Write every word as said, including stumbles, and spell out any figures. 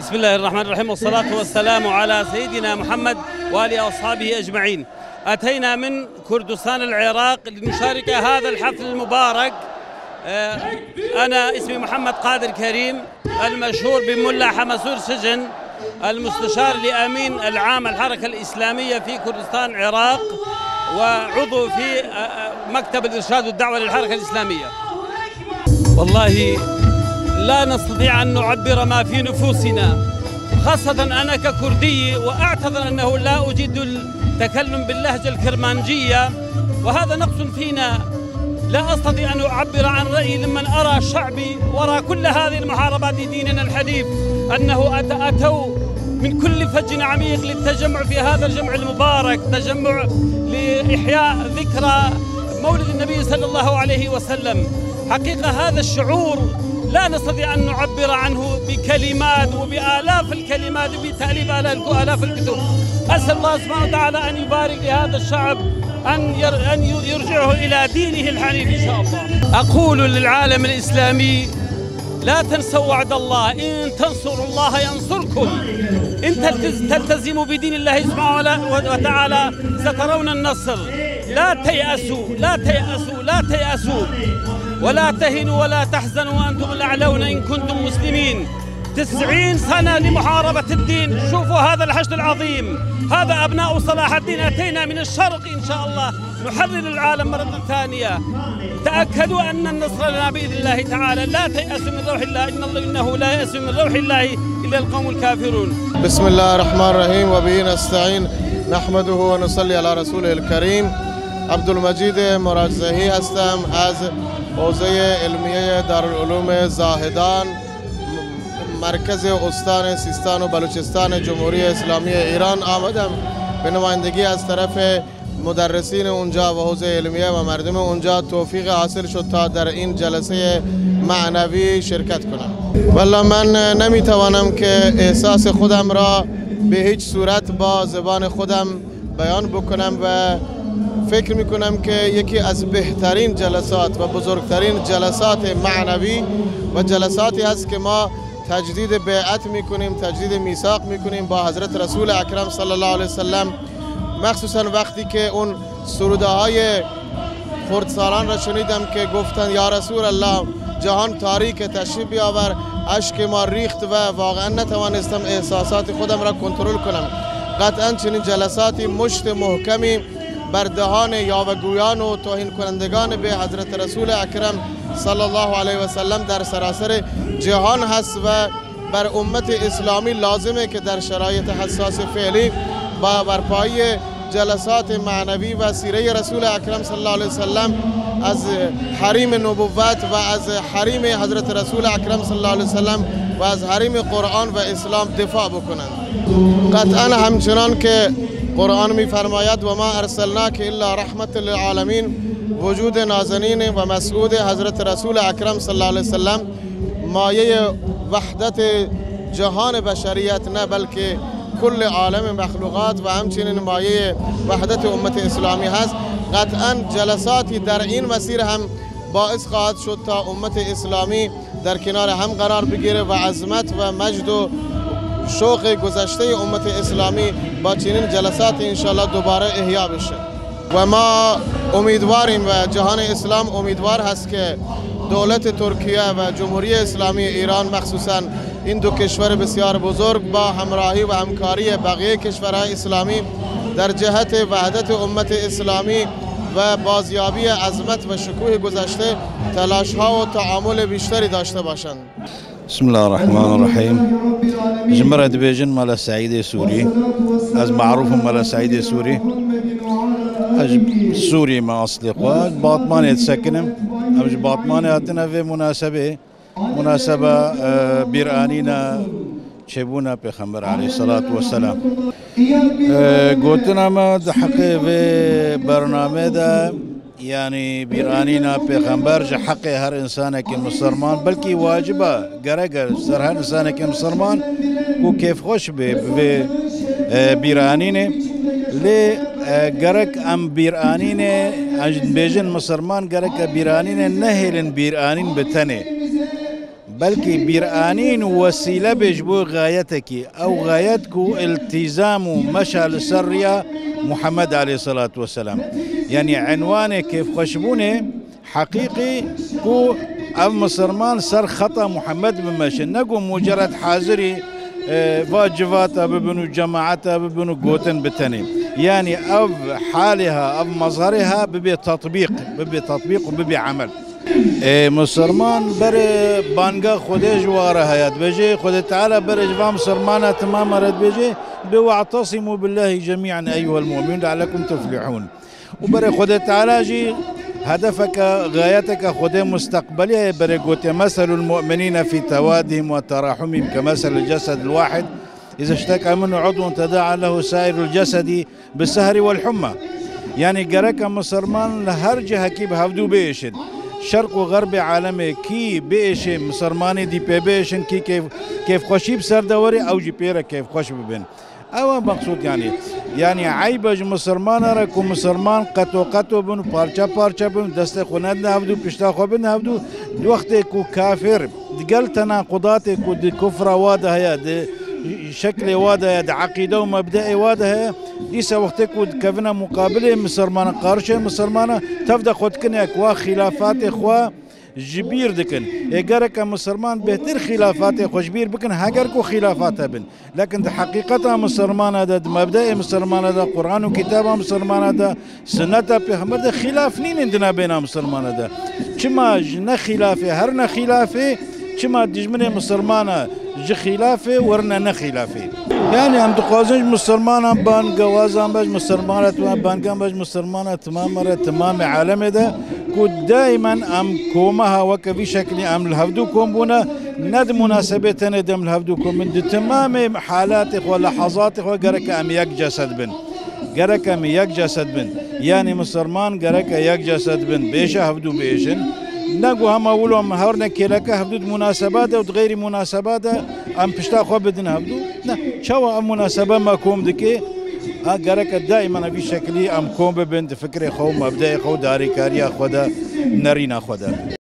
بسم الله الرحمن الرحيم، والصلاة والسلام على سيدنا محمد وآله وأصحابه أجمعين. أتينا من كردستان العراق لنشارك هذا الحفل المبارك. آه، أنا اسمي محمد قادر كريم، المشهور بملا حمسور سجن، المستشار لأمين العام الحركة الإسلامية في كردستان العراق، وعضو في، آه، آه، مكتب الإرشاد والدعوة للحركة الإسلامية. والله لا نستطيع أن نعبر ما في نفوسنا، خاصة أنا ككردي، وأعتذر أنه لا أجيد التكلم باللهجة الكرمانجية، وهذا نقص فينا. لا أستطيع أن أعبر عن رأيي لمن أرى شعبي وراء كل هذه المحاربات ديننا الحنيف، أنه أت-، أتوا من كل فج عميق للتجمع في هذا الجمع المبارك، تجمع لإحياء ذكرى مولد النبي صلى الله عليه وسلم. حقيقة هذا الشعور لا نستطيع أن نعبر عنه بكلمات وبآلاف الكلمات وبتأليف آلاف، آلاف الكتب. أسأل الله سبحانه وتعالى أن يبارك لهذا الشعب، أن ير-، أن ي-، يرجعه إلى دينه الحنيف إن شاء الله. أقول للعالم الإسلامي: لا تنسوا وعد الله، إن تنصروا الله ينصركم، إن تلتز-، تلتزموا بدين الله سبحانه ولا-، وتعالى سترون النصر. لا تيأسوا، لا تيأسوا، لا تيأسوا، ولا تهنوا ولا تحزنوا وأنتم الأعلون إن كنتم مسلمين. تسعين سنة لمحاربة الدين. شوفوا هذا الحشد العظيم، هذا أبناء صلاح الدين، أتينا من الشرق إن شاء الله نحرر العالم مرة ثانية. تأكدوا أن النصر لنا بإذن الله تعالى. لا تيأسوا من روح الله، إن الله، إنه لا يأس من روح الله إلا القوم الكافرون. بسم الله الرحمن الرحيم، وبه نستعين، نحمده ونصلي على رسوله الكريم. عبدالمجید مراجزهی هستم، از حوزهٔ علمیهٔ دارالعلوم زاهدان، مرکز استان سیستان و بلوچستان جمهوری اسلامی ایران آمدم. به نمایندگی از طرف مدرسین اونجا و حوزهٔ علمیه و مردم اونجا توفیق حاصل شد تا در این جلسهٔ معنوی شرکت کنم. والله من نمی‌توانم که احساس خودم را به هیچ صورت با زبان خودم بیان بکنم و فکر می‌کنم که یکی از بهترین جلسات و بزرگترین جلسات معنوی و جلساتی هست که ما تجدید بیعت می‌کنیم، تجدید میثاق می‌کنیم با حضرت رسول اکرم صلی الله علیه وسلم. مخصوصاً وقتی که اون سروده‌های خردسالان را شنیدم که گفتند: «یا رسول الله، جهان تاریک، تشریف بیاور.» اشک ما ریخت و واقعاً نتوانستم احساسات خودم را کنترل کنم. قطعاً چنین جلساتی مشت محکمی بر دهان یاوه‌گویان و توهین کنندگان به حضرت رسول اکرم صلی الله علیه و سلم در سراسر جهان هست و بر امت اسلامی لازمه که در شرایط حساس فعلی با برپایی جلسات معنوی و سیرهٔ رسول اکرم صلی الله علیه و سلم از حریم نبوت و از حریم حضرت رسول اکرم صلی الله علیه و سلم و از حریم قرآن و اسلام دفاع بکنند. قطعاً همچنان که قرآن می‌فرماید: «و ما ارسلناک الا رحمة للعالمین»، وجود نازنین و مسعود حضرت رسول اکرم صلی الله علیه و سلم مایهٔ وحدت جهان بشریت نه، بلکه کل عالم مخلوقات و همچنین مایهٔ وحدت امت اسلامی هست. قطعاً جلساتی در این مسیر هم باعث خواهد شد تا امت اسلامی در کنار هم قرار بگیره و عظمت و مجد و شوق گذشتهٔ امت اسلامی با چنین جلساتی انشاءالله دوباره احیا بشه. و ما امیدواریم و جهان اسلام امیدوار هست که دولت ترکیه و جمهوری اسلامی ایران، مخصوصاً این دو کشور بسیار بزرگ، با همراهی و همکاری بقیهٔ کشورهای اسلامی در جهت وحدت امت اسلامی و بازیابی عظمت و شکوه گذشته تلاش‌ها و تعامل بیشتری داشته باشند. بسم الله الرحمن الرحیم. Ji me re dibêjin Mele Seîdê Sûrî. Ez merûf im Mele Seîdê Sûrî. Ez ji Sûrî me aslê xwe. Batmanê disekinim. Em ji Batmanê hatine vê munasebê. Munaseba, e, bîranîna çêbûna Pêxember aleyhisselatu vesselam. E, gotina me di heqê vê bernamê de, yanî bîranîna Pêxember ji heqê her însanekî misilman, belkî waciba, gerek e ser her însanekî misilman ku kêfxweş be bi vê, e, bîranînê. Lê, e, gerek em bîranînê, em jî dibêjin misilman, gerek e bîranînê nehêlin bîranîn bi tenê. Belkî bîranîn û wesîle bê ji bo xayetekî. Ew xayet ku îltîzam û meşa li ser riya Muhammed aleyhisselatu vesselam. Yanî enwanê kêfxweşbûnê heqîqî ku ev misilman ser xeta Muhammed bimeşin. Ne ku mucerred hazirî, e, va civata bibin û cemaeta bibin û gotin bitenê. Yanî ev halê ha, ev mezherê ha bibê tatbîq, bibê tatbîq û bibê emel. Ê, misilman berê banga Xwedê ji wa re heye. Dibêje, Xwedê Teala berê ji va misilmana timama re dibêje, bi "We'tesimu billahi cemî'en eyyuhel mu'minun le'ellekum tuflihun." Û berê Xwedê Teala jî hedefeke, xayeteke Xwedê musteqbelî heye, berê gotiye, "Meselul mu'minîne fî tewadihim ve terahumihim ke meselil cesedil wahid, iza işteka minhu udvun tedaa lehu sairul cesedi bi sehri wel humma." Yanî gereke misilman li her cihekî bi hevdû biêşin. Şerq û xerbê alemê kî biêşê misilmanê dî pê biêşin, kî kêf-, kêfxweşî bi ser de were, ew jî pê re kêfxweş bibin. Ew e meqsûd yanî. Yanî eyb e ji misilmana re ku misilman qeto qeto bin û parçe parçe bin, destê xwe nedin hevdû, pişta xwe bin hevdû. Di wextê ku kafir di gel tenaqudatê ku di kufra wa de heye, di şeklê wa de heye, di eqîde û mebdeê wa de heye, dîsa wextê ku dikevine muqabilê misilmana, qarşê misilmana, tev de xwe dikin, ê ku wa xîlafatê xwe ji bîr dikin. Ê gereke misilman bêhtir xîlafatê xwe ji bîr bikin, heger ku xîlafat hebin. Lekin di heqîqeta misilmana de, di mebdeê misilmana de, Quran û kitaba misilmana de, sunneta pêxember de xîlaf nînin di navbêna misilmana de. Çima ji ne xîlafê, her ne xîlafê, çima dijminê misilmana ji xîlafê werine ne xîlafê? Yanî em dixwazin ji misilmanan bangewazan be, ji misilmana timam, bangan be ji misilmana timama re, timamê alemê de ku daimen em komeha weke vî şeklî em li hevdû kom bûne, ne di munasebê tenê de em li hevdû kom bin, di timamê halatê xwe, lehazatê xwe gereke em yek cesed bin. Gereke em yek cesed bin. Yanî misilman gereke yek cesed bin. Bêşe hevdû bêjin. Ne ku hema wilo em her ne kêleke hevdû di munaseba de û di xeyrî munaseba de em pişta xwe bidin hevdû. Ne. Çawa ev munasebe me kom dike? Ha, gereke daîman vî şeklî em kom bibin di fikrê xwe û mebdeyê xwe û darîkariya xwe de, nerîna xwe de.